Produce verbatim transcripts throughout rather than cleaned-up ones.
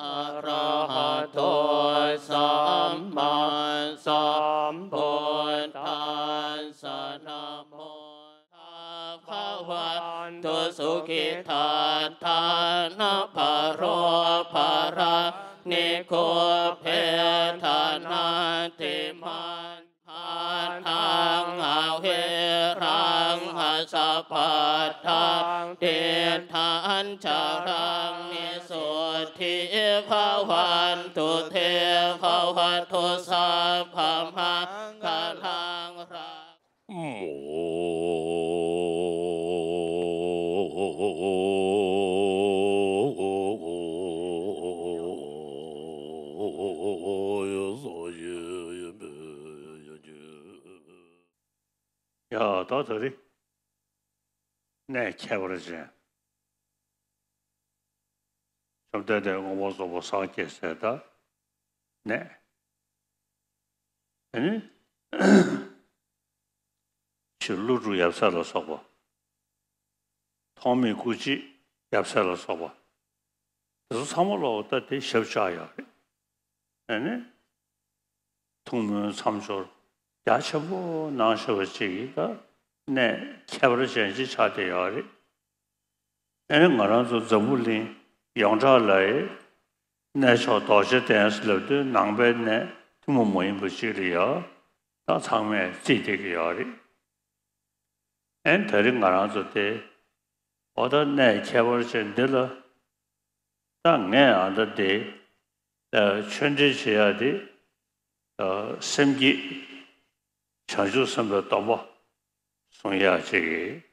Arahato sammāsambuddhassa. Namo bhagavato sukhitā dāna paro parāniko pedanātimaññā. Padaṃ averaṃ asapattaṃ tiṭṭhañcaraṃ visuddhī bhavantu te. Bhavatu sabbamaṅgalaṃ. ཡ་ད་ད་རེས་གནས་ཁྱད་པར་ཅན། བཅོམ་ལྡན་འདས་མངོན་པར་རྫོགས་པར་སངས་རྒྱས་སའི་ད་གནས། ཨ་ནི། ཕྱི་ཀླུ་སྒྲུབ་ཡབ་སྲས་ལ་སོགས་པ། ཐོགས་མེད་སྐུ་མཆེད་ཡབ་སྲས་ལ་སོགས་པ། དེ་ཚོ་ཚང་མ་ལ་འོ་ད་དེ་ཞབས་བཅགས་ཡོད་རེད། ཨ་ནི། ཐུགས་སྨོན་མཚམས་སྦྱོར་རྒྱ་ཆེན་པོ་གནང་བཞིན་པ་ཅིག་གིས་ད་གནས་ཁྱད་པར་ཅན་ཅིག་ཆགས་བསྡད་ཡོད་རེད། ཨ་ནི་ང་རང་ཚོ་འཛམ་བུ་གླིང་ཡོངས་གྲགས་ལ་ཡི་གནས་མཆོག་རྡོ་རྗེ་གདན་ལབ་དུས་ནང་པའི་གནས་ཐུན་མོང་མ་ཡིན་པ་ཅིག་ལ་ཡ་ད་ཚང་མས་བརྩིས་བསྡད་ཀྱི་ཡོད་རེད། ཨན་ད་རིང་ང་རང་ཚོ་དེ་འོ་ད་གནས་ཁྱད་པར་ཅན་འདི་ལ་ད་ངས་ཨ་ད་དེ་ཆོས་འབྲེལ་བྱེད་ཡ་དེ་སེམས་བསྐྱེད་བྱང་ཆུབ་སེམས་དཔའི་སྡོམ་པ་སྲུང་ཡ་ཅིག་གི་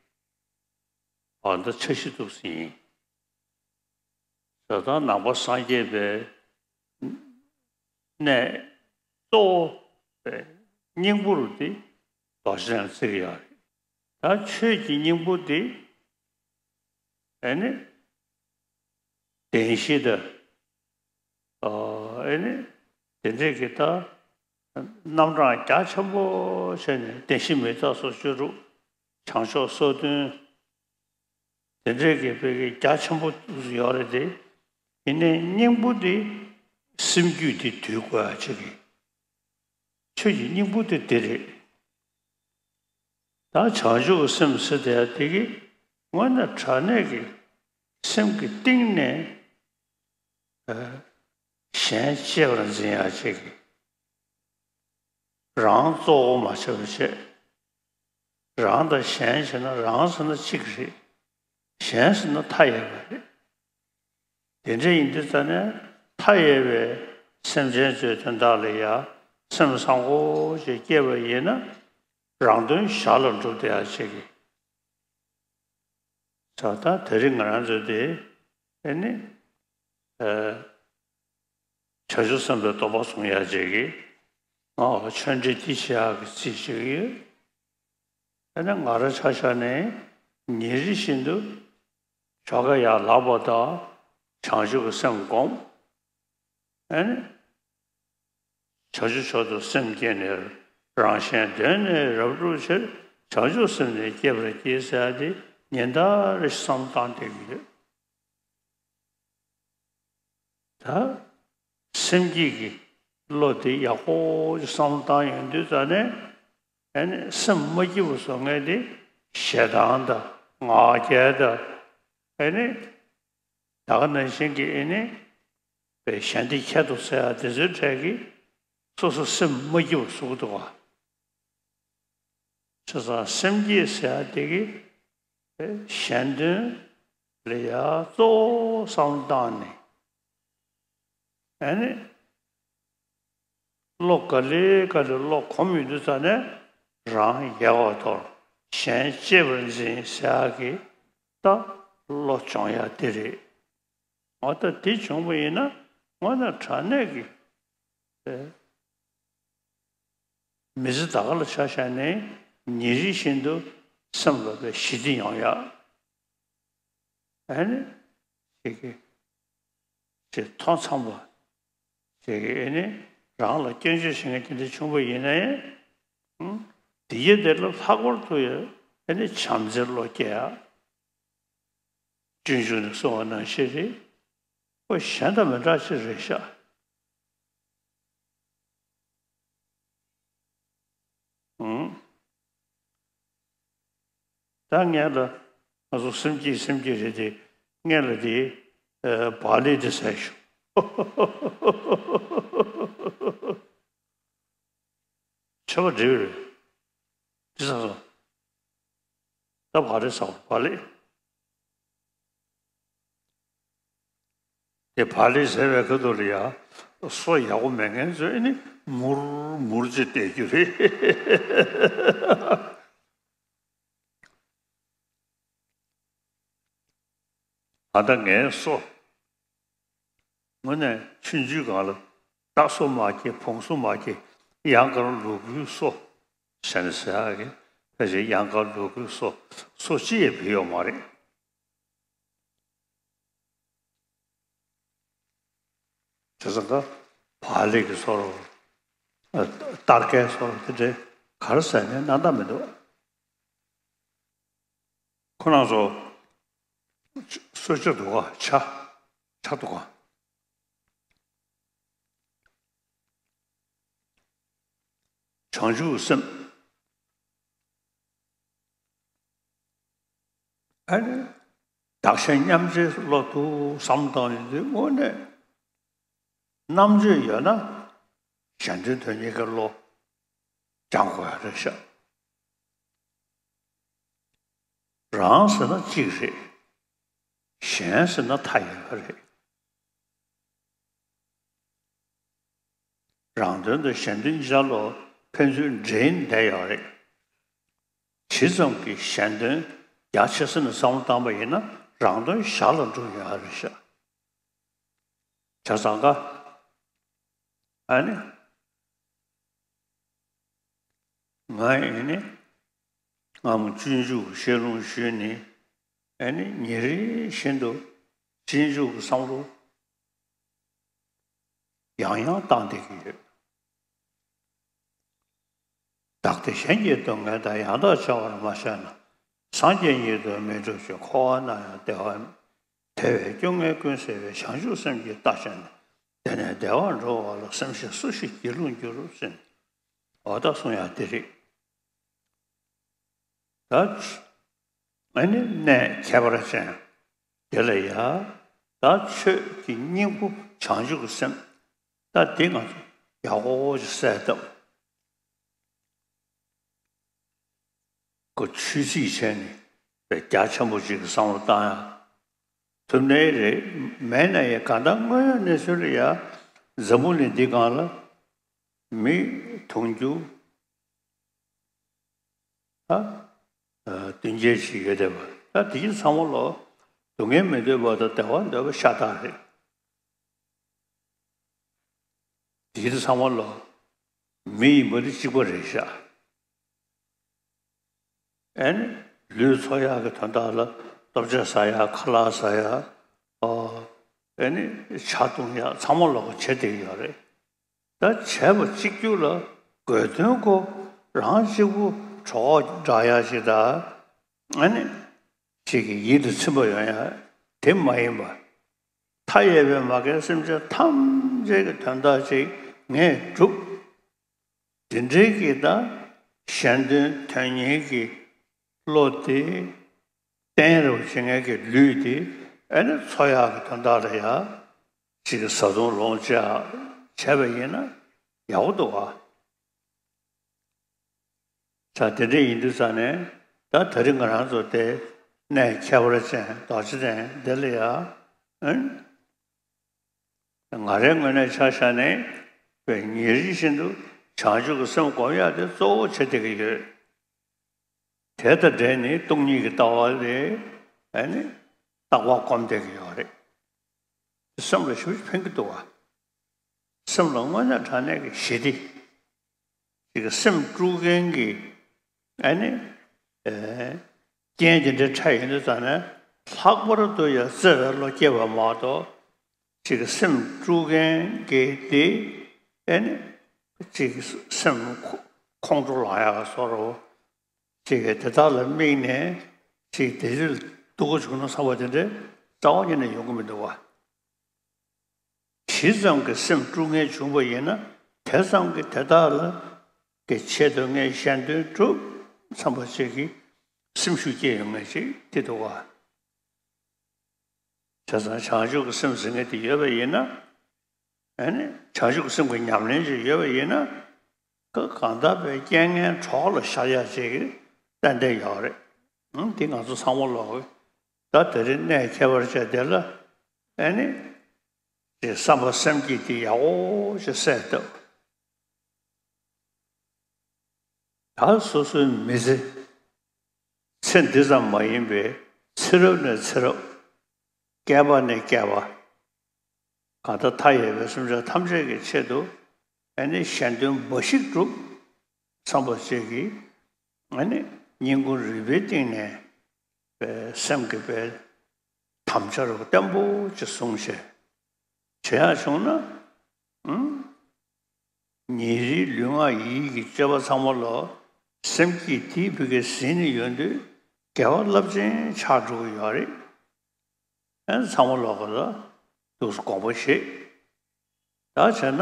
ཨ་ད་འཆར་གཞི་འདུག་ཟིན་ཡིན། ད་ལྟ་ནང་པ་སངས་རྒྱས་པའི་གནས་གཙོ་བོ་པའི་སྙིང་པོ་རུ་དེ་རྡོ་རྗེ་གདན་བརྩི་གི་ཡོད་རེད། ད་ཆོས་ཀྱི་སྙིང་པོ་དེ་ཨ་ནི་བདེན་བཞི་དང་ཨ་ནི་དེ་འདྲས་ཀྱི་ད་རྣམ་གྲངས་རྒྱ་ཆེན་པོ་བྱས་ནས་བདེན་བཞི་མི་རྟག་སོགས་བཅུ་དྲུག་བྱང་ཕྱོགས་སོ་བདུན། དེ་འདྲའི་གི་དཔེ་གི་རྒྱ་ཆེན་པོ་ཡོད་རེད་དེ། ཡིན་ནའི་སྙིང་པོ་དེ་སེམས་རྒྱུད་དེ་དུལ་དགོས་ཡ་ཅིག་གི། ཆོས་ཀྱི་སྙིང་པོ་དེ་དེ་རེད། ད་བྱང་ཆུབ་སེམས་ཟེར་དེ་ཡ་དེ་གི་དངོས་གནས་དྲང་གནས་ཀྱི་སེམས་ཀྱི་གཏིང་ནས་གཞན་གཅེས་པར་འཛིན་ཡ་ཅིག་གི། རང་གཙོ་བོ་མ་ཆགས་པ་བྱེད། རང་དང་གཞན་བྱས་ན་རང་ཟེར་ན་གཅིག་རེད། གཞན་ཟེར་ན་མཐའ་ཡས་པ་རེད། དེ་འདྲ་ཡིན་དུས་ཙ་ནས་མཐའ་ཡས་པའི་སེམས་ཅན་ཚོའི་དོན་དག་ལ་ཡ་སེམས་བཟང་པོ་ཞིག་སྐྱེས་པ་ཡིན་ན་རང་དོན་ཞར་ལ་འགྲུབ་བསྡད་ཡ་ཅིག་གི། ད་ལྟ་དེ་རིང་ང་རང་ཚོ་དེ་ཨེ་ནི་ཨ། བྱང་ཆུབ་སེམས་དཔའི་སྡོམ་པ་སྲུང་ཡ་ཅིག་གི་ང་ཆོས་འབྲེལ་འདི་བྱེད་ཡག་གི་རྩིས་བྱེད་ཀྱི་ཡོད། ཨ་ནི་ང་རང་ཆ་བཞག་ནས་ཉིན་རེ་བཞིན་དུ་ཆོ་ག་ཡར་ལབ་པ་དང་བྱང་ཆུབ་ཀྱི་སེམས་བསྒོམ། ཨ་ནི་བྱང་ཆུབ་མཆོག་ཏུ་སེམས་བསྐྱེད་ནས་རང་གཞན་དོན་ནི་རབ་བསྒྲུབ་ཕྱིར། བྱང་ཆུབ་སེམས་ནི་བསྐྱེད་པར་བགྱི་ཟེར་ཡ་དེ་ཉིན་ལྟར་རེ་བསམ་བློ་བཏང་བསྡད་ཀྱི་ཡོད། ད་སེམས་བསྐྱེད་ཀྱི་བློ་དེ་ཡག་པོ་ཅིག་བསམ་བློ་བཏང་ཡོང་དུས་ཙ་ནས། ཨ་ནི་སེམས་མ་སྐྱིད་པ་བཟོ་མཁན་དེ་ཞེ་སྡང་དང་ང་རྒྱལ་དང་། ཨ་ནི་ད་ག་ནང་བཞིན་གྱི་ཨ་ནི་པའི་གཞན་དེ་ཁྱད་དུ་བསད་ཡ་དེ་ཚོའི་གྲས་ཀྱིས་སོ་སོ་སེམས་མ་སྐྱིད་པ་བཟོ་གི་འདུག་ག་བྱས་ཙང་སེམས་བསྐྱེད་ཟེར་ཡ་དེ་གིས་གཞན་དོན་ལ་ཡ་གཙོ་བོ་བསམ་བློ་བཏང་ནས། ཨ་ནི་བློ་ག་ལེ་ག་ལེ་བློ་གོམས་ཡོང་དུས་ཙ་ནས་རང་ཡལ་བར་དོར། གཞན་གཅེས་པར་འཛིན་ཟེར་ཡ་གི་ད་བློ་སྦྱོང་ཡ་དེ་རེད། འོ་ད་དེ་བྱུང་བ་ཡིན་ན་དངོས་གནས་དྲང་གནས་ཀྱི་མི་ཚེ་ད་ག་ལ་ཆ་བཞག་ནས་ཉིན་རེ་བཞིན་དུ་སེམས་ལ་དཔེ་ཞི་བདེ་ཡོང་ཡ། ཨ་ནི་ཞིག་གི་ཞེས་མཐོ་འཚམ་པ་ཞིག་གི་ཨ་ནི་རང་ལ་སྐྱོན་བརྗོད་བྱེད་མཁན་དེ་འདྲ་བྱུང་བ་ཡིན་ན་ཡང་། ཨང་། དེ་ཡི་དེ་ལ་ལྷག་པར་དུ་ཡང་ཨ་ནི་བྱམས་བརྩེའི་བློ་སྐྱེ་ཡ། སྤྱོད་འཇུག་ནས་གསུངས་པ་ནང་བཞིན་རེད། ཁོ་གཞན་དང་མི་འདྲ་ཅིག་རེད་ཤག་ཨང་། ད་ངས་ལ་ང་ཚོ་སེམས་བསྐྱེད་སེམས་བསྐྱེད་རེད་དེ། ངས་ལ་དེ་བག་ལེབ་དེ་ཟས་ཤོག་ཆོས་པ་འདྲ་བོ་རེད། དེ་ཟ་སོང་། ད་བག་ལེབ་ཟ་བ་བག་ལེབ། དེ་བག་ལེབ་ཟས་པའི་ཁ་ཐུག་ལ་ཡ། སོ་ཡག་པོ་མེད་མཁན་ཚོས་ནི་མུར་མུར་ཅིག་བལྟས་རྒྱུ་རེད། ཨ་ད་ངའི་སོ། དངོས་གནས་ཆུང་ཆུང་སྒང་ལ་རྟ་སོ་མ་སྐྱེས། བོང་སོ་མ་སྐྱེས། གཡང་དཀར་ལུ་གུའི་སོ་ཟེར་ནས་ཟེར་ཡག་གི་ཕལ་ཆེར་གཡང་དཀར་ལུ་གུའི་སོ། སོ་གཅིག་ཡང་བུད་ཡོད་མ་རེད། བྱས་ཙང་ཀ་བག་ལེབ་ཀྱི་སོ་རོ། ཨ། སྟར་ཀའི་སོ་རོ་དེ་འདྲའི་ག་རེ་ཟ་ནའི་སྣང་དག་མི་འདུག་ཁོ་རང་ཚོ་གསོལ་ཇ་འདུག་ག་ཇ། ཇ་འདུག་ག་བྱང་ཆུབ་སེམས། ཨ་ནི་བདག་གཞན་མཉམ་བརྗེའི་བློ་འདུག་བསམ་བཏང་ཡོང་དུས་དངོས་གནས་རྣམ་དཔྱོད་ཡོད་ན་གཞན་དོན་དོན་གཉིས་ཀའི་བློ་སྦྱང་དགོས་ཡ་རེད་ཤག་རང་ཟེར་ན་གཅིག་རེད། གཞན་ཟེར་ན་མཐའ་ཡས་པ་རེད། རང་དོན་དང་གཞན་དོན་གཉིས་ཆར་ལོ་ཕན་ཚུན་འདྲེས་བསྡད་ཡོད་རེད། ཇི་ཙམ་གྱིས་གཞན་དོན་རྒྱ་ཆེ་ས་ནས་བསམ་བློ་བཏང་པ་ཡིན་ན་རང་དོན་ཞར་ལ་འགྲོ་ཡོད་རེད་ཤག་བྱས་ཙང་ཀ་ཨ་ནི། ང་ཡིན་ནི། སྔ་མོ་སྤྱོད་འཇུག་གི་ཞལ་ལུང་ཞུས་ནི། ཨ་ནི་ཉིན་རེ་བཞིན་དུ་སྤྱོད་འཇུག་གི་བསམ་བློ་ཡང་ཡང་བཏང་བསྡད་ཀྱི་ཡོད། བདག་བདེ་གཞན་གྱི་སྡུག་བསྔལ་དང་། ཡང་དག་བྱ་བར་མ་ཆགས་ན། སངས་རྒྱས་ཉིད་དུ་མི་འགྲུབ་ཅིང་། འཁོར་བ་ན་ཡང་བདེ་བ་མེད། དེ་བས་སྐྱོ་ངལ་ཀུན་སེལ་བའི། བྱང་ཆུབ་སེམས་ཀྱི་རྟ་ཞོན་ནས། དེ་ནས་བདེ་བར་འགྲོ་བ་ལ། སེམས་ཤེས་སུ་ཞིག་སྒྱིད་ལུག་འགྱུར་ཟེར། འོ་ད་གསུང་ཡག་དེ་རེད། ད་ཨ་ནི་གནས་ཁྱད་པར་ཅན་དེ་ལ་ཡ། ད་ཆོས་ཀྱི་སྙིང་པོ་བྱང་ཆུབ་ཀྱི་སེམས། ད་དེ་ང་ཚོ་ཡག་པོ་ཅིག་གསལ་བཏབ། ཁོ་ཆོས་ཚིག་བྱས་ནས་རྒྱ་ཆེན་པོ་ཅིག་གི་བསམ་བློ་བཏང་ཡ་ཐུབ་ནའི་རེད། མེད་ན་ཡང་གང་ལྟར་དངོས་ཡོད་གནས་ཚུལ་ལ་ཡ་འཛམ་བུ་གླིང་འདི་སྒང་ལ་མི་མཐོང་རྒྱུ། ད་ཨ་མདུན་སྐྱེལ་ཞིག་ཡོད་བསྡད་པ། ད་དེ་ཚོ་ཚང་མ་ལོ་སྡུག་བསྔལ་མི་འདོད་པ་དང་བདེ་བ་འདོད་པ་ཤ་སྟག་རེད། དེ་ཚོ་ཚང་མ་ལོ་མི་ཡིན་པ་ནི་གཅིག་པ་རེད་ཤག་ཨ་ནི་ལུས་འཚོ་ཡག་གི་དོན་དག་ལ་ལྟོ་ཆས་ཟ་ཡག་ཁ་ལག་ཟ་ཡག་ཨ་ནི་ཇ་བཏུང་ཡག་ཚང་མ་ལོ་བྱེད་བསྡད་ཡོད་རེད། ད་བྱས་པ་གཅིག་གྱུར་ལ་དགོས་དོན་ཁོ་རང་གཅིག་པུ་གྲོགས་འདྲ་ཡག་ཅིག་དང་། ཨ་ནི་ཅིག་གི་ཡིད་དུ་ཚིམ་པ་ཡོང་ཡག་དེ་མ་ཡིན་པ། མཐའ་ཡས་པའི་མ་རྒན་སེམས་ཅན་ཐམས་ཅད་ཀྱི་དོན་དག་ཅིག་ངས་བསྒྲུབ། དེ་འདྲའི་གི་ད་གཞན་དོན་དོན་གཉེར་གྱི་བློ་དེ་བརྟན་རུ་བྱེད་མཁན་གྱི་ལུས་དེ་ཨ་ནི་འཚོ་ཡག་གི་དོན་དག་ལ་ཡ་ཅིག་གི་བཟའ་བཏུང་ལོངས་སྤྱད་བྱས་པ་ཡིན་ན་ཡག་པོ་འདུག་ག། ད་དེ་འདྲ་ཡིན་དུས་ཙང་ནས་ད་ད་རིང་ང་རང་ཚོ་དེ་གནས་ཁྱད་པར་ཅན་རྡོ་རྗེ་གདན་འདི་ལ་ཡ་ཨ་ནི། ང་རའི་ངོས་ནས་ཆ་བཞག་ནས་པའི་ཉིན་རེ་བཞིན་དུ་བྱང་ཆུབ་ཀྱི་སེམས་སྒོམ་ཡག་དེ་གཙོ་བོ་བྱེད་བསྡད་ཀྱི་ཡོད། དེ་དང་འབྲེལ་ནས་སྟོང་ཉིད་ཀྱི་ལྟ་བ་ལས་ཨ་ནི་རྟག་པར་སྒོམ་བསྡད་ཀྱི་ཡོད་རེད། སེམས་ལ་ཞེ་པོ་ཕན་གྱི་འདུག་བ། སེམས་ལ་དངོས་གནས་དྲང་གནས་ཀྱི་ཞི་བདེ། ཅིག་གི་སེམས་དཀྲུག་མཁན་གྱི་ཨ་ནི་ཨེ་རྐྱེན་དེ་འདྲ་འཕྲད་ཡོང་དུས་ཙང་ནས་ལྷག་པར་དུ་ཡང་བརྩེ་བའི་བློ་སྐྱེས་པ་མ་གཏོགས་ཅིག་གི་སེམས་དཀྲུག་མཁན་གྱི་དེ་ཨ་ནི་ཅིག་གི་སེམས་ཁོང་ཁྲོ་ལངས་ཡག་བཟོ་འདྲ་ཅིག་གི་དེ་དག་ལ་དམིགས་ནས་ཅིག་དེ་རིགས་སྡུག་གོ་བྱུང་ན་བསམ་པ་དེ་འདྲ་རྩ་བ་ཉིད་ནས་ཡོང་གི་མི་འདུག་བ། ཇི་ཙམ་གྱི་སེམས་དཀྲུག་མཁན་བྱུང་བ་ཡིན་ན་དེ་ཙམ་གྱི་དེ་དག་ལ་གི་ཆེད་དུ་ངས་གཞན་དོན་སྒྲུབ་བསམ་པ་ཅིག་གི་སེམས་ཤུགས་སྐྱེ་ཡོང་མཁན་ཅིག་དེ་འདུག་བ། བྱས་ཙང་བྱང་ཆུབ་ཀྱི་སེམས་ཟེར་མཁན་དེ་ཡོད་པ་ཡིན་ན། ཨ་ནི་བྱང་ཆུབ་ཀྱི་སེམས་ཀྱི་ཉམས་ལེན་ཅིག་ཡོད་པ་ཡིན་ན། ཁོ་གང་ལྟར་པའི་རྐྱེན་ངན་གྲོགས་ལ་ཤར་ཡག་ཅིག་ཏན་ཏན་ཡོད་རེད། ཨང་། དེ་ང་ཚོ་ཚང་མ་ལོག་གི་ད་དེ་རིང་གནས་ཁྱད་པར་ཅན་དེ་ལ་ཨ་ནི་ཅིག་བསམ་པ་སེམས་བསྐྱེད་དེ་ཡག་པོ་ཞིག་གསལ་བཏབ། ད་སོ་སོའི་མི་ཚེ། ཚེ་འདི་ཙམ་མ་ཡིན་པའི་ཚེ་རབས་ནས་ཚེ་རབས། བསྐལ་པ་ནས་བསྐལ་པ། གང་ལྟར་མཐའ་ཡས་པའི་སེམས་ཅན་ཐམས་ཅད་ཀྱི་ཆེད་དུ་ཨ་ནི་གཞན་དོན་འབའ་ཞིག་སྒྲུབ་བསམ་པ་ཅིག་གིས་ཨ་ནི་སྙིང་ཁུང་རུས་པའི་གཏིང་ནས་པའི་སེམས་ཀྱི་པའི་དམ་བཅའ་རུ་བརྟན་པོ་ཅིག་བཟུང་བྱས། བྱེད་ཡག་བྱུང་ན། ཨང་། ཉིན་རེའི་ལུས་ངག་ཡིད་ཀྱི་སྤྱོད་པ་ཚང་མ་ལ་སེམས་བསྐྱེད་དེའི་ཕུགས་ཀྱི་ཟིན་ནས་ཡོང་དུས་དགེ་བ་རླབས་ཆེན་ཆགས་འགྲོ་གི་ཡོད་རེད། ཨ་ནི་ཚང་མ་ལོག་གི་ལ་འདུག་སེ་དགོངས་པ་བཞེས། ད་བྱས་ན།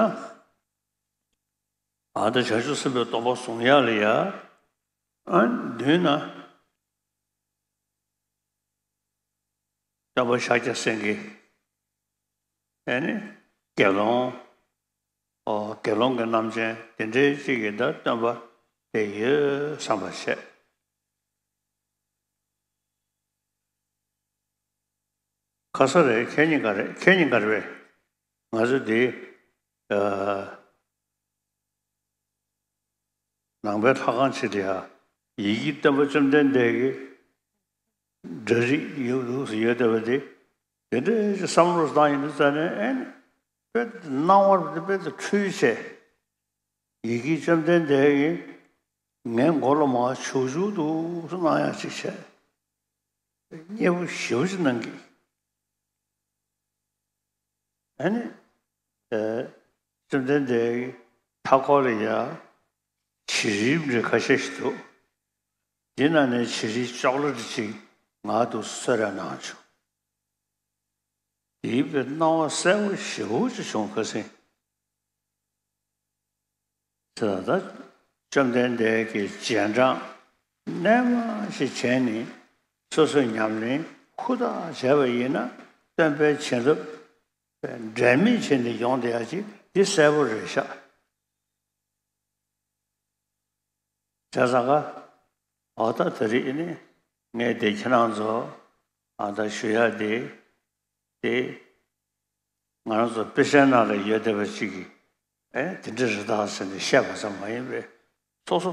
ཨ་ད་བྱང་ཆུབ་སེམས་དཔའི་སྡོམ་པ་བཟུང་ཡག་ལ་ཡ། ཨ་མདུན་ན་སྟོན་པ་ཤཱཀྱ་སེང་གེ། ཨ་ནི་དགེ་སློང་། ཨོ་དགེ་སློང་གི་རྣམ་ཅན་དེ་འདྲའི་ཅིག་གི་ད་སྟོན་པ་དེ་ཡོད་བསམ་པ་བྱས། ཁ་ས་རེད། ཁྱེད་གཉིས་ཀ་རེད། ཁྱེད་གཉིས་ཀ་རེད་པས། ང་ཚོ་འདི་ཨ་ནང་པའི་ལྷ་ཁང་ཅིག་ལ་ཡ་ཡི་གེ་སྟོན་པ་བཅོམ་ལྡན་འདས་ཀྱི་འདྲ་རིས་ཡོད་འདུག་ཟེར་ཡོད་བསྡད་པ་དེ། དེ་འདྲའི་བསམ་བློ་བཏང་ཡོང་དུས་ཙ་ནས་ཨེ་ནི་དཔེ་སྣང་བར་དཔེ་དེ་འཁྲུལ་བྱས། ཡི་གེ་བཅོམ་ལྡན་འདས་ཀྱིས་ངའི་མགོ་ལ་མར་བྱུག་བྱུག་འདུག་སེ་གནང་ཡག་ཅིག་བྱས། མཉེས་པོ་ཞེ་པོ་ཅིག་གནང་གི། ཨ་ནི། ཨེ། བཅོམ་ལྡན་འདས་ཀྱི་མཐའ་འཁོར་ལ་ཡ། བྱི་རིལ་འདྲ་ཁ་ཤས་ཤིག་འདུག་འདི་ནང་ནས་བྱི་རིལ་ཅོག་ལེ་ཊི་ཅིག་ང་འདུག་སེ་གསོལ་རས་གནང་བྱུང་། དེའི་དཔེ་སྣང་བ་གསལ་པོ་ཞེ་པོ་ཅིག་བྱུང་། ཁ་སང་། དེ་ལ་ད་བཅོམ་ལྡན་འདས་ཀྱི་རྗེས་འབྲང་རྣལ་མ་ཞིག་བྱས་ནས་སོ་སོའི་ཉམས་ལེན་ཧུར་ཐག་བྱས་པ་ཡིན་ན་སྟོན་པའི་བྱིན་རླབས་འབྲལ་མེད་བྱས་ནས་ཡོང་བསྡད་ཡག་ཅིག་འདི་གསལ་པོ་རེད་ཤག་བྱས་ཙང་ཀ། འོ་ད་དེ་རིང་ནི་ངས་དེ་ཁྱེད་རང་ཚོ་ཨ་ད་ཞུ་ཡག་དེ་དེ་ང་རང་ཚོ་དཔེ་ཆའི་ནང་ལ་ཡོད་བསྡད་པ་ཅིག་གིས་ཨེ་དེ་འདྲ་རེད་ད་ཟེར་ནས་བཤད་པ་ཙམ་མ་ཡིན་པའི་སོ་སོ་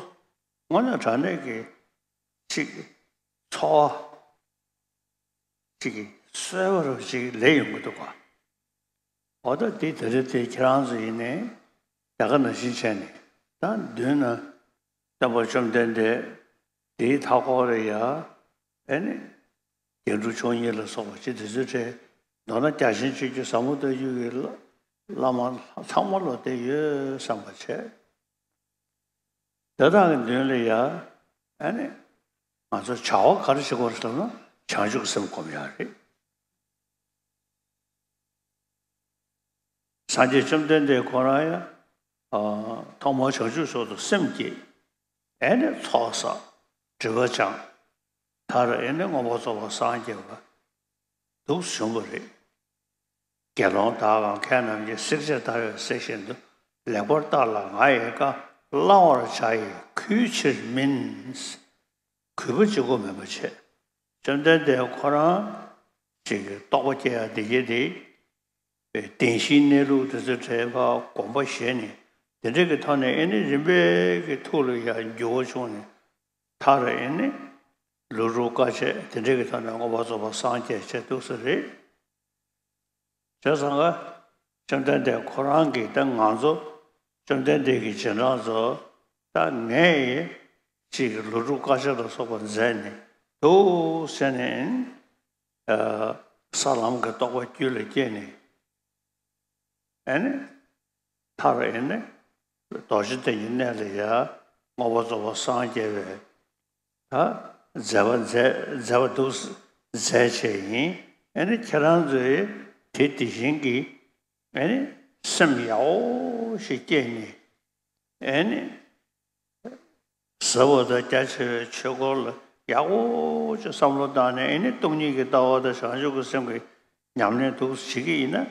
དངོས་གནས་དྲང་གནས་ཀྱི་ཅིག་འཚོ་བ་ཅིག་གི་གསོལ་བ་རུ་ཅིག་ལས་ཡོང་གི་འདུག་ག། འོ་ད་དེ་དེ་རེད་དེ་ཁྱེད་རང་ཚོ་ཡིན་ནའི་ད་ག་ནང་བཞིན་བྱས་ནས་ད་མདུན་ན་སྟོན་པ་བཅོམ་ལྡན་འདས་དེའི་མཐའ་འཁོར་རེ་ཡ་ཨེ་ནི་རྒྱན་དྲུག་མཆོག་གཉིས་ལ་སོགས་པ་ཅི་དེ་ཚོའི་གྲས་མདོར་ན་བརྒྱ་བྱིན་ཆོས་ཀྱི་ཟབ་མོ་ལྟ་བུ་གི་བླ་མ་ཚང་མ་ལོག་བསྡད་ཡོད་བསམ་པ་བྱས། དེ་དག་གི་མདུན་ལ་ཡ་ཨ་ནི་ང་ཚོ་བྱ་བ་ག་རེ་བྱེད་དགོས་རེད་ཟེར་ན་བྱང་ཆུབ་སེམས་སྒོམ་ཡག་རེད། སངས་རྒྱས་བཅོམ་ལྡན་འདས་ཁོ་རང་ཡང་ཨ་ཐོག་མར་བྱང་ཆུབ་མཆོག་ཏུ་སེམས་བསྐྱེད། ཨེ་ནི་ཚོགས་བསགས། སྒྲིབ་པ་སྦྱངས། མཐར་ཨེ་ནི་མངོན་པར་རྫོགས་པར་སངས་རྒྱས་པ་འདུག་བྱུང་བ་རེད། དགེ་སློང་དག་གམ་མཁས་རྣམས་ཀྱིས། བསྲེགས་བཅད་བརྡར་བའི་གསེར་བཞིན་དུ། ལེགས་པར་བརྟགས་ལ་ང་ཡི་བཀའ། བླང་བར་བྱ་ཡི་གུས་ཕྱིར་མིན། གུས་པ་གཅིག་པོ་མིན་པ་བྱས། བཅོམ་ལྡན་འདས་ཁོ་རང་ཅིག་གི་རྟོགས་པ་སྐྱེ་ཡ་འདི་གྱད་དེ། བདེན་བཞིའི་གནས་ལུགས་དེ་ཚོ་དྲན་པ་དགོངས་པ་བཞེས་ནས། དེ་འདྲ་གི་ཐོག་ནས་ཨེ་ནི་རིམ་པས་ཀྱི་ཐུགས་ལ་ཡང་འགྱུར་བ་བྱུང་ནས། མཐར་ཨེ་ནི་ལོ་དྲུག་དཀའ་སྤྱད་དེ་འདྲ་གི་ཐོག་ནས་མངོན་པར་རྫོགས་པར་སངས་རྒྱས་བྱས་འདུག་ས་རེད། བྱས་ཙང་ཀ་བཅོམ་ལྡན་འདས་ཁོ་རང་གིས་ད་ང་ཚོ་བཅོམ་ལྡན་འདས་ཀྱི་རྗེས་འབྲང་ཚོ་ད་ངས་ཅིག་ལོ་དྲུག་དཀའ་སྤྱད་ལ་སོགས་པ་མཛད་ནས་འདུག་ཟེར་ནས། ཨ་ས་ལམ་གྱི་རྟོགས་པ་རྒྱུད་ལ་སྐྱེས་ནས། ཨེ་ནི། མཐར་ཨེ་ནི། རྡོ་རྗེ་གདན་གྱི་གནས་ལ་ཡང་མངོན་པར་རྫོགས་པར་སངས་རྒྱས་པའི་ད་མཛད་པ་མཛད་མཛད་པ་འདུག་མཛད་བྱས་ཡིན། ཨེ་ནི་ཁྱེད་རང་ཚོས་དེ་དེ་བཞིན་གྱི་ཨེ་ནི་སེམས་ཡག་པོ་ཞིག་བསྐྱེད་ནས། ཨེ་ནི། ཟབ་པ་དང་རྒྱ་ཆེ་བའི་ཆོས་སྐོར་ལ་ཡག་པོ་ཅིག་བསམ་བློ་བཏང་ནས། ཨེ་ནི་སྟོང་ཉིད་ཀྱི་ལྟ་བ་དང་བྱང་ཆུབ་ཀྱི་སེམས་ཀྱི་ཉམས་ལེན་འདུག་བྱེད་ཀྱི་ཡིན་ན།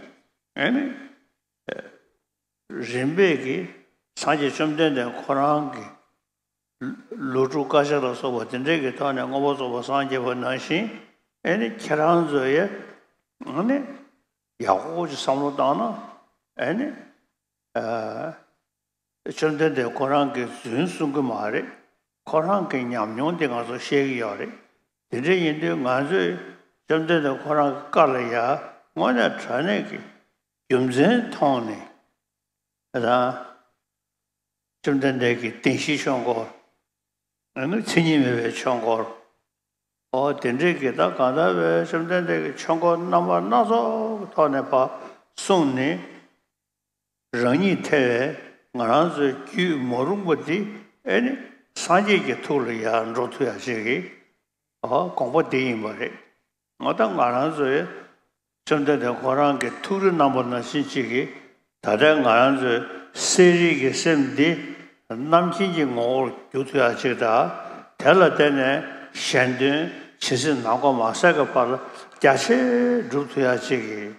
ཨེ་ནི་རིམ་པས་ཀྱིས་སངས་རྒྱས་བཅོམ་ལྡན་འདས་ཁོ་རང་གི་ལོ་དྲུག་དཀའ་སྤྱད་ལ་སོགས་པ་དེ་འདྲའི་གི་ཐོག་ནས་མངོན་པར་རྫོགས་པར་སངས་རྒྱས་པ་ནང་བཞིན། ཨེ་ནི་ཁྱེད་རང་ཚོ་ཡང་ཨེ་ནི་ཡག་པོ་ཅིག་བསམ་བློ་བཏང་ན། ཨེ་ནི། ཨ། བཅོམ་ལྡན་འདས་ཁོ་རང་གིས་རྫུན་གསུང་གི་མ་རེད། ཁོ་རང་གི་ཉམས་མྱོང་དེ་ང་ཚོ་བཤད་ཀྱི་ཡོད་རེད། དེ་འདྲ་ཡིན་དུས་ང་ཚོས་བཅོམ་ལྡན་འདས་ཁོ་རང་གི་བཀའ་ལ་ཡ་དངོས་གནས་དྲང་གནས་ཀྱི་རྒྱུ་མཚན་མཐོང་ནས། ད་བཅོམ་ལྡན་འདས་ཀྱི་བདེན་བཞིའི་ཆོས་འཁོར། ཨ་ནི་མཚན་ཉིད་མེད་པའི་ཆོས་འཁོར། ཨོ་དེ་འདྲའི་གི་ད་གང་ལྟར་བའི་བཅོམ་ལྡན་འདས་ཀྱི་ཆོས་འཁོར་རྣམ་པ་སྣ་ཚོགས་ཀྱི་ཐོག་ནས་ཕར་གསུངས་ནས། རང་ཉིད་ཐེ་བའི་ང་རང་ཚོའི་རྒྱུད་མ་རུངས་པ་འདི་ཨེ་ནི་སངས་རྒྱས་ཀྱི་ཐུགས་ལ་ཡར་འགྲོ་ཐུབ་ཡ་ཅིག་གི་ཨོ་དགོངས་པ་འདི་ཡིན་པ་རེད། ང་ད་ང་རང་ཚོའི་བཅོམ་ལྡན་འདས་ཁོ་རང་གི་ཐུགས་རེ་གནང་པ་ནང་བཞིན་ཅིག་གི། ད་ལྟའི་ང་རང་ཚོའི་གསལ་རིག་གི་སེམས་འདི་རྣམ་མཁྱེན་གྱི་ངོ་བོར་འགྱུར་ཐུབ་ཡ་ཅིག་དང་། དེ་ལ་བརྟེན་ནས་གཞན་དོན་ཇི་སྲིད་ནམ་མཁའ་མ་ཟད་ཀྱི་བར་ལ་རྒྱ་ཆེར་འགྲུབ་ཐུབ་ཡ་ཅིག་གི།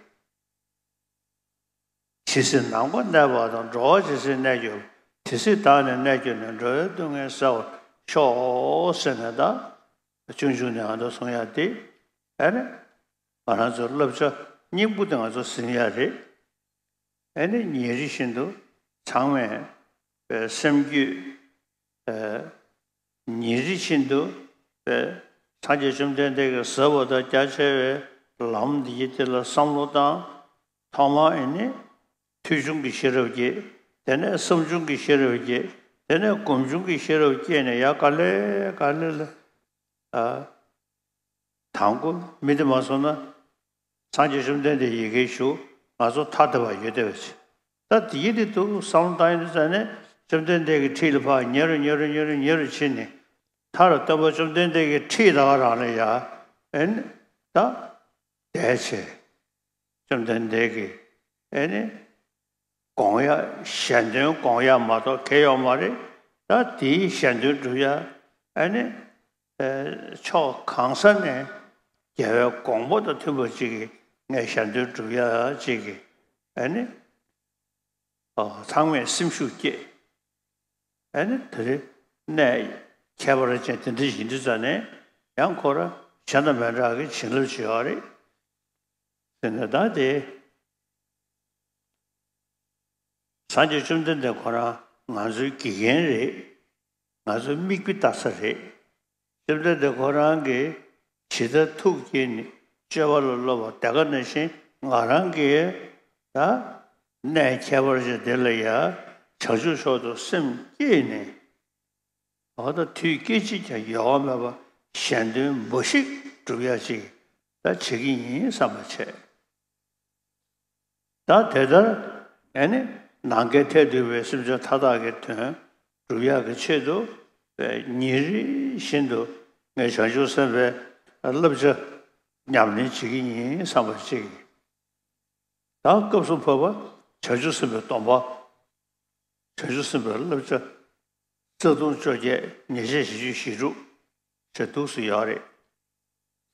ཇི་སྲིད་ནམ་མཁའ་གནས་པ་དང་། འགྲོ་བ་ཇི་སྲིད་གནས་གྱུར། དེ་སྲིད་བདག་ནི་གནས་གྱུར་ནས། འགྲོ་བའི་སྡུག་བསྔལ་སེལ་བར་ཤོག་ཟེར་ནས། ད་ཆུང་ཆུང་ནས་ཨ་ད་གསུང་ཡ་དེ་ཨེ་ནི་ང་རང་ཚོའི་བསླབ་བྱ་སྙིང་པོ་དེ་ང་ཚོ་ཟིན་ཡ་རེད། ཨེ་ནི་ཉིན་རེ་བཞིན་དུ་ཚང་མས་སེམས་རྒྱུད་ཉིན་རེ་བཞིན་དུ་སངས་རྒྱས་བཅོམ་ལྡན་འདས་ཀྱི་ཟབ་པ་དང་རྒྱ་ཆེ་བའི་ལམ་འདི་ཡི་དེ་ལ་བསམ་བློ་བཏང་། ཐོག་མར་ཨེ་ནི་ཐོས་བྱུང་གི་ཤེས་རབ་སྐྱེས། དེ་ནས་བསམ་བྱུང་གི་ཤེས་རབ་སྐྱེས། དེ་ནས་སྒོམ་བྱུང་གི་ཤེས་རབ་སྐྱེས་ནས་ཡར་ག་ལེ་ག་ལེ་ལ། ཨ། དང་པོ་མི་དེ་མ་སོང་ན། སངས་རྒྱས་བཅོམ་ལྡན་འདས་ཡི་གེ་ཞུ། ང་ཚོ་ཐ་དད་པ་ཡོད་བསྡད་པ་ཅིག་ད་དེ་ཡི་དེ་འདུག་བསམ་བློ་བཏང་ཡོང་དུས་ཙ་ནས་བཅོམ་ལྡན་འདས་ཀྱི་འཁྲིས་ལ་ཕར་ཉེ་རུ་ཉེ་རུ་ཉེ་རུ་ཉེ་རུ་ཕྱིན་ནས། མཐར་སྟོན་པ་བཅོམ་ལྡན་འདས་ཀྱི་འཁྲིས་ད་ག་རང་ལ་ཡ་ཨེ་ནི་ད་བསྡད་བྱས། བཅོམ་ལྡན་འདས་ཀྱིས་ཨེ་ནི་དགོངས་ཡ། གཞན་དོན་དགོངས་ཡ་མ་གཏོགས་གལ་ཡོད་མ་རེད། ད་དེའི་གཞན་དོན་སྒྲུབ་ཡ་ཨེ་ནི་ཕྱོགས་གང་ས་ནས་རྒྱལ་བའི་དགོངས་པ་དང་མཐུན་པ་ཅིག་གིས་ངས་གཞན་དོན་སྒྲུབ་ཡ་ཅིག་གིས་ཨེ་ནི་ཚང་མས་སེམས་ཤུགས་བསྐྱེད། ཨེ་ནི་དེ་རིང་གནས་ཁྱད་པར་ཅན་དེ་འདྲ་ཡིན་དུས་ཙ་ནས་ཡང་ཁོ་རང་གཞན་དང་མི་འདྲ་གི་བྱིན་རླབས་ཅིག་ཡོད་རེད། དེ་ནས་ད་དེ། སངས་རྒྱས་བཅོམ་ལྡན་འདས་ཁོ་རང་ང་ཚོའི་དགེ་རྒན་རེད། ང་ཚོའི་མིག་དཔེ་ལྟ་ས་རེད། བཅོམ་ལྡན་འདས་ཁོ་རང་གིས་ཇི་ལྟར་ཐུགས་བསྐྱེད་ནས་སྤྱོད་པ་ལ་སློབ་པ་དེ་ག་ནང་བཞིན་ང་རང་གིས་ད་གནས་ཁྱད་པར་ཅན་དེ་ལ་ཡང་བྱང་ཆུབ་མཆོག་ཏུ་སེམས་བསྐྱེད་ནས། འོ་ད་དུས་སྐད་ཅིག་ཀྱང་ཡོལ་བ་མེད་པར་གཞན་དོན་འབའ་ཞིག་སྒྲུབ་ཡ་ཅིག་ད་བྱེད་ཀྱི་ཡིན་བསམ་པ་བྱས། ད་དེ་ལྟར་ཨེ་ནི་ནམ་མཁའི་མཐས་གཏུགས་པའི་སེམས་ཅན་མཐའ་དག་གི་དོན་སྒྲུབ་ཡག་གི་ཆེད་དུ་ཉིན་རེ་བཞིན་དུ་ངས་བྱང་ཆུབ་སེམས་དཔའི་བསླབ་བྱ་ཉམས་ལེན་བྱེད་ཀྱི་ཡིན་བསམ་པ་ཅིག་ད་སྐབས་སུ་བབ་པ་ བྱང་ཆུབ་སེམས་དཔའི་སྡོམ་པ། བྱང་ཆུབ་སེམས་དཔའི་བསླབ་བྱ། རྩ་ལྟུང་བཅོ་བརྒྱད། ཉེས་བྱས་བཞི་བཅུ་ཞེ་དྲུག་ཞེས་འདུག་སེ་ཡོད་རེད།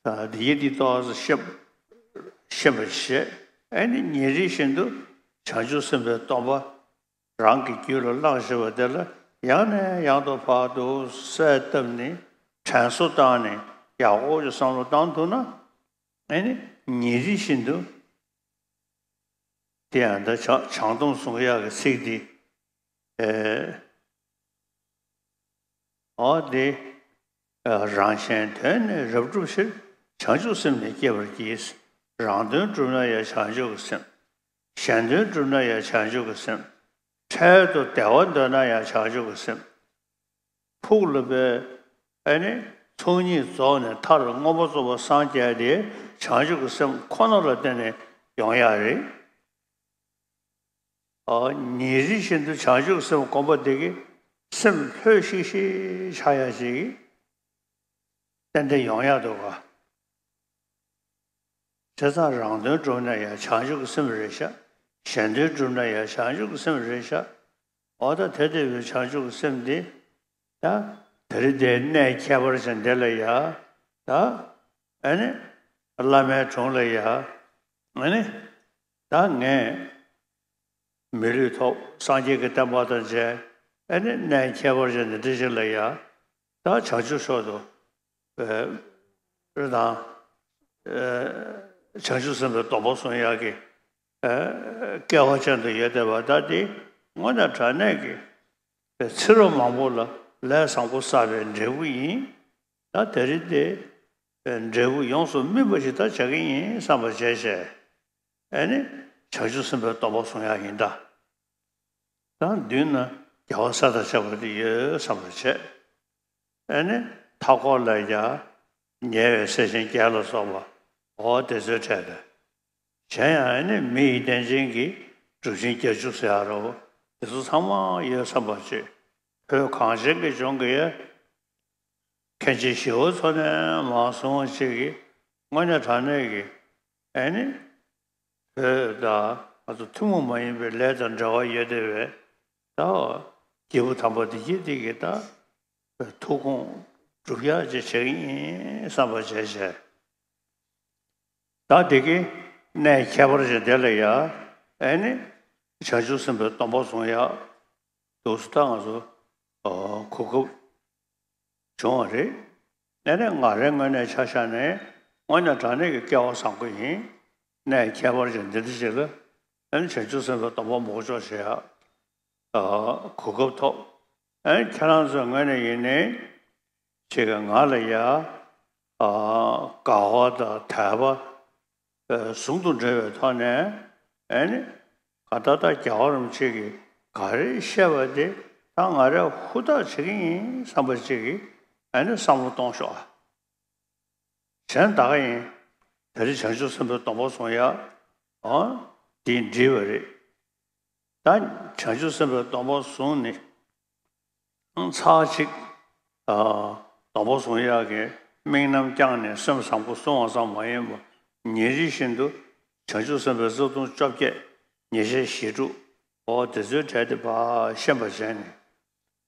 ད་འདི་ཡི་འདི་ལྟོས་ཤེས་ཤེས་པར་བྱེད། ཨ་ནི་ཉིན་རེ་བཞིན་དུ་བྱང་ཆུབ་སེམས་དཔའི་སྡོམ་པ་རང་གི་རྒྱུད་ལ་བླངས་བཞིན་པ་དེ་ལ་ཡང་ནས་ཡང་དུ་བར་དུ་གསལ་བཏབ་ནས་དྲན་གསོ་བཏང་ནས་ཡག་པོ་ཅིག་བསམ་བློ་བཏང་ཐུབ་ན། ཨ་ནི་ཉིན་རེ་བཞིན་དུ་དེ་ཡང་ད་བྱང་བྱང་སྡོམ་བཟུང་ཡག་གི་ཚིག་འདི། ཨེ། འོ་དེ། རང་གཞན་དོན་ནི་རབ་བསྒྲུབ་ཕྱིར། བྱང་ཆུབ་སེམས་ནི་བསྐྱེད་པར་བགྱི། རང་དོན་བསྒྲུབ་ན་ཡང་བྱང་ཆུབ་ཀྱི་སེམས། གཞན་དོན་བསྒྲུབ་ན་ཡང་བྱང་ཆུབ་ཀྱི་སེམས། འཕྲལ་དུ་བདེ་བ་འདོད་ན་ཡང་བྱང་ཆུབ་ཀྱི་སེམས། ཕུགས་ལ་པའི་ཨ་ནི་ཚོགས་གཉིས་རྫོགས་ནས་མཐར་མངོན་པར་རྫོགས་པར་སངས་རྒྱས་ཏེ་བྱང་ཆུབ་ཀྱི་སེམས་ཁོ་ན་ལ་བརྟེན་ནས་ཡོང་ཡག་རེད། ཨ། ཉིན་རེ་བཞིན་དུ་བྱང་ཆུབ་སེམས་སྒོམ་པ་དེ་གིས་སེམས་ལྷོད་ཤིག་ཤིག་ཆགས་ཡག་ཅིག་ཏན་ཏན་ཡོང་ཡག་འདུག་ག། བྱས་ཙང་རང་དོན་བསྒྲུབ་ན་ཡང་བྱང་ཆུབ་ཀྱི་སེམས་རེད་ཤག། གཞན་དོན་བསྒྲུབ་ན་ཡང་བྱང་ཆུབ་ཀྱི་སེམས་རེད་ཤག། འོ་ད་དེ་ལྟ་བུའི་བྱང་ཆུབ་ཀྱི་སེམས་འདི་ད་དེ་རིང་འདིར་གནས་ཁྱད་པར་ཅན་འདི་ལ་ཡ། ད་ཨ་ནི་བླ་མའི་དྲུང་ལ་ཡ། ཨ་ནི་ད་ངས་མི་ལུས་ཐོབ། སངས་རྒྱས་ཀྱི་བསྟན་པ་དང་མཇལ། ཨ་ནི་གནས་ཁྱད་པར་ཅན་འདི་འདྲ་ཞིག་ལ་ཡ། ད་བྱང་ཆུབ་མཆོག་ཏུ་དང་བྱང་ཆུབ་སེམས་དཔའི་སྡོམ་པ་བཟུང་ཡག་གི་སྐལ་བ་ཅན་དུ་ཡོད་བསྡད་པ་ད་འདི་དངོས་གནས་དྲང་གནས་ཀྱི་ཚེ་རབས་མང་པོ་ལ་ལས་བཟང་པོ་བསགས་པའི་འབྲས་བུ་ཡིན། ད་དེ་རིང་འདི་འབྲས་བུ་ཡོངས་སུ་སྨིན་པ་ཞིག་ད་བྱ་གི་ཡིན་བསམ་པ་བྱས་བྱས། ཨ་ནི་བྱང་ཆུབ་སེམས་དཔའི་སྡོམ་པ་བཟུང་ཡག་ཡིན་ད། ད་མདུན་ན་རྒྱལ་བ་སྲས་དང་བཅས་པ་དེ་ཡོད་བསམ་པ་བྱས། ཨ་ནི་མཐའ་འཁོར་ལ་ཡ་ཉེ་བའི་སྲས་ཆེན་བརྒྱད་ལ་སོགས་པ་འོ་དེ་ཚོའི་གྲས་དང་། གཞན་ཡང་ཨ་ནི་མི་ཡི་རྟེན་ཅན་གྱི་གྲུབ་ཆེན་བརྒྱད་ཅུ་ཟེར་ཡག་རོ། དེ་ཚོ་ཚང་མ་ཡོད་བསམ་པ་བྱས། བོད་གངས་ཅན་གྱི་ལྗོངས་ཀྱི་ཡ། མཁན་ཆེན་ཞི་བ་འཚོ་ནས་མར་བཟུང་བ་ཅིག་གིས་དངོས་གནས་དྲང་གནས་ཀྱི་ཨ་ནི་བོད་དང་ང་ཚོ་ཐུན་མོང་མ་ཡིན་པའི་ལས་དང་འབྲེལ་བ་ཡོད་བསྡད་པའི་ད་སྐྱེས་བུ་དམ་པ་འདི་སྐྱེས་འདི་གི་ད་ཐུགས་དགོངས་སྒྲུབ་ཡག་ཅིག་བྱེད་ཀྱི་ཡིན་བསམ་པ་བྱས་བྱས། ད་དེ་གི་གནས་ཁྱད་པར་ཅན་དེ་ལ་ཡ་ཨ་ནི་བྱང་ཆུབ་སེམས་དཔའི་སྡོམ་པ་བཟུང་ཡག་འདུག་སེ་ད་ང་ཚོ་གོ་སྐབས་བྱུང་བ་རེད། ཨ་ནི་ང་རའི་ངོས་ནས་ཆ་བཞག་ནས་དངོས་གནས་དྲང་གནས་ཀྱི་སྐལ་བ་བཟང་པོ་ཡིན། གནས་ཁྱད་པར་ཅན་འདི་འདྲ་ཞིག་ལ་ཨ་ནི་བྱང་ཆུབ་སེམས་དཔའི་སྡོམ་པ་མོ་ཅོག་བྱེད་ཡག་གོ་སྐབས་ཐོབ། ཨ་ནི་ཁྱེད་རང་ཚོའི་ངོས་ནས་ཡིན་ནའི་ཅིག་གི་ང་ལ་ཡ་དགའ་བ་དང་དད་པ་ཟུང་དུ་འབྲེལ་བའི་ཐོག་ནས་ཨ་ནི་ག་ད་ལྟ་རྒྱལ་བ་རིན་པོ་ཆེ་གིས་ག་རེ་བཤད་པ་དེ་ད་ང་རས་ཧུར་ཐག་བྱེད་ཀྱི་ཡིན་བསམ་པ་ཅིག་གིས་ཨ་ནི་བསམ་བློ་གཏོང་ཤོག་ཨ། གཞན་ད་ག་ཡིན། དེ་རིང་བྱང་ཆུབ་སེམས་དཔའི་སྡོམ་པ་བཟུང་ཡག་འོ་དེ་འགྲིག་པ་རེད། ད་བྱང་ཆུབ་སེམས་དཔའི་སྡོམ་པ་བཟུང་ནས་ཚར་གཅིག་སྡོམ་པ་བཟུང་ཡག་གི་དམིགས་རྣམ་བསྐྱངས་ནས་སེམས་བཟང་པོ་བཟུང་བ་ཙམ་མ་ཡིན་པར་ཉིན་རེ་བཞིན་དུ་བྱང་ཆུབ་སེམས་དཔའི་རྩ་ལྟུང་བཅོ་བརྒྱད། ཉེས་བྱས་ཞེ་དྲུག་འོ་དེ་ཚོའི་གྲས་དེ་ཕར་ཤེས་པ་བྱས་ནས།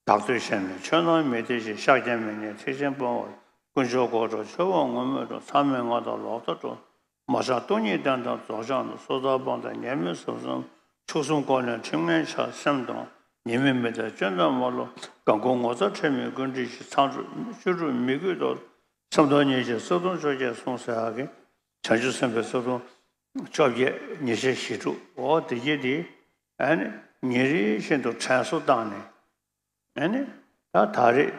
བདག་བསྟོད་བཤད་ནས་ཆོས་སྣང་མི་བདེ་ཞིང་། ཤཱཀྱ་མི་སྙན་ཐེག་ཆེན་སྤོང་བར། དཀོན་མཆོག་གོ་འཕང་མཆོད་པ་ངུར་སྨྲིག་འགྲོ། མཚམས་མེད་ངག་དང་ལོག་ལྟ་སྤོང་། མ་ཆགས་སྟོང་ཉིད་བསྟན་དང་རྫོགས་བྱང་ནོ། སོ་ཐར་སྤངས་དང་ཉེས་དམིགས་ཟབ་གསུམ། མཆོག་གསུམ་བསྐོར་ནས་ཁྲིམས་ངན་ཆགས་སེམས་དང་། ཉེས་དམིགས་མི་ལྡན་སྐྱོན་དང་མ་ལོག། དགའ་མགུ་ངོ་ཚ་ཁྲེལ་མེད་ཀུན་བྲལ་ཞི། མཚམས་སྤྲོས་བཅུ་དྲུག་མི་གུས་བཟློག། སེམས་རྟོག་ཉེས་བྱས་རྩ་ལྟུང་བཅོ་བརྒྱད་བསྲུང་ཟེར་ཡག་གི་བྱང་ཆུབ་སེམས་དཔའི་རྩ་ལྟུང་བཅོ་བརྒྱད། ཉེས་བྱས་ཞེ་དྲུག་འོ་དེ་གྱད་དེ་ཨ་ནི་ཉིན་རེ་བཞིན་དུ་དྲན་གསོ་བཏང་ནས། ཨ་ནི་ད་ད་རེས་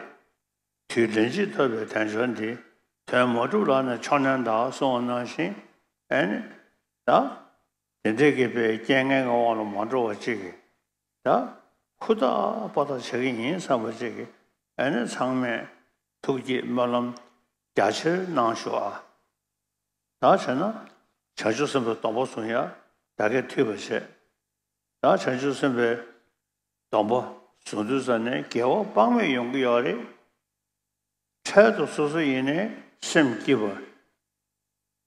དུས་ལན་གཅིག་ཐོབ་པའི་དལ་འབྱོར་འདི་དོན་མ་གྲུབ་ལགས་ན་ཆོག་ནན་གདའ་གསུངས་པ་ནང་བཞིན་ཨ་ནི་ད་དེ་འདྲའི་གི་པའི་རྐྱེན་ངན་གྱི་དབང་ལ་མ་འགྲོ་བ་ཅིག་གིས་ད་ཧུར་ཐག་པ་ཐག་བྱེད་ཀྱི་ཡིན་བསམ་པ་ཅིག་གིས་ཨ་ནི་ཚང་མས་ཐུགས་བསྐྱེད་སྨོན་ལམ་རྒྱ་ཆེར་གནང་ཤོག་ཨ། ད་བྱས་ན་བྱང་ཆུབ་སེམས་དཔའི་སྡོམ་པ་བཟུང་ཡག་ད་གས་འཐུས་པ་བྱས། ད་བྱང་ཆུབ་སེམས་དཔའི་སྡོམ་པ་བཟུང་དུས་ཙ་ནས་དགེ་བ་དཔག་མེད་ཡོང་གི་ཡོད་རེད། འཕྲལ་དུ་སོ་སོ་ཡིན་ནའི་སེམས་སྐྱིད་པ།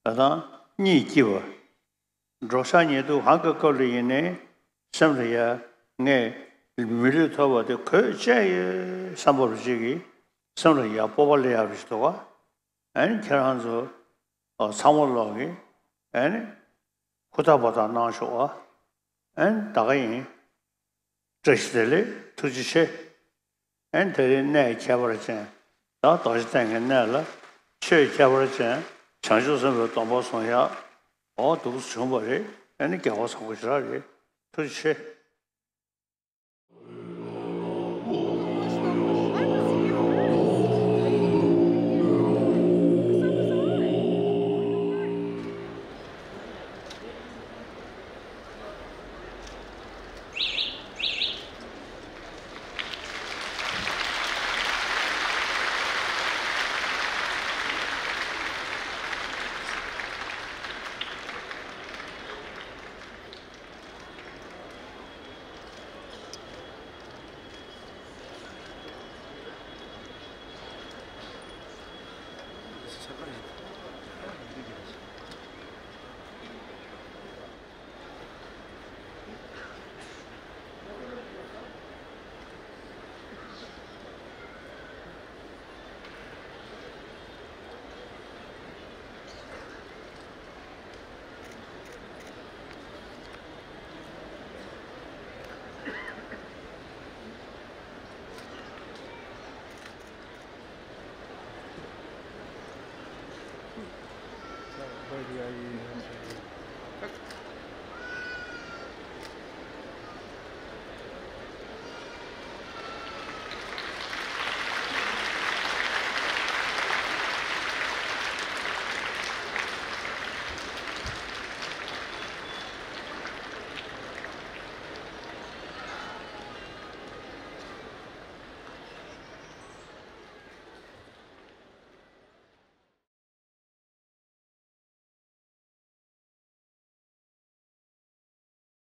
ད་དང་གཉིད་སྐྱིད་པ། འགྲོ་འཆག་ཉལ་འདུག་གང་གི་སྐབས་ལ་ཡིན་ནའི་ སེམས་ལ་ཡ་ངས་མི་ལུས་ཐོབ་པ་དེ་གོས་ཅན་ཡོད་བསམ་པ་རུ་ཅིག་གིས་སེམས་ལ་ཡ་སྤོབས་པ་སླེབས་ཡག་རུ་ཞིག་འདུག་ག་ཨ་ནི་ཁྱེད་རང་ཚོ་ཨ་ཚང་མ་ལོག་གིས་ཨ་ནི་ཧུར་ཐག་འབད་ཐག་གནང་ཤོག་ཨ། ཨ་ནི་ད་ག་ཡིན། བཀྲ་ཤིས་བདེ་ལེགས། ཐུགས་རྗེ་ཆེ། ཨན་དེ་རིང་གནས་ཁྱད་པར་ཅན། ད་རྡོ་རྗེ་གདན་གྱི་གནས་ལ་ཆོས་ཁྱད་པར་ཅན་བྱང་ཆུབ་སེམས་དཔའི་སྡོམ་པ་བཟུང་ཡག་འོ་འདུག་སེ་བྱུང་བ་རེད། ཨ་ནི་དགེ་བ་བཟང་པོ་ཞེ་དྲག་རེད། ཐུགས་རྗེ་ཆེ།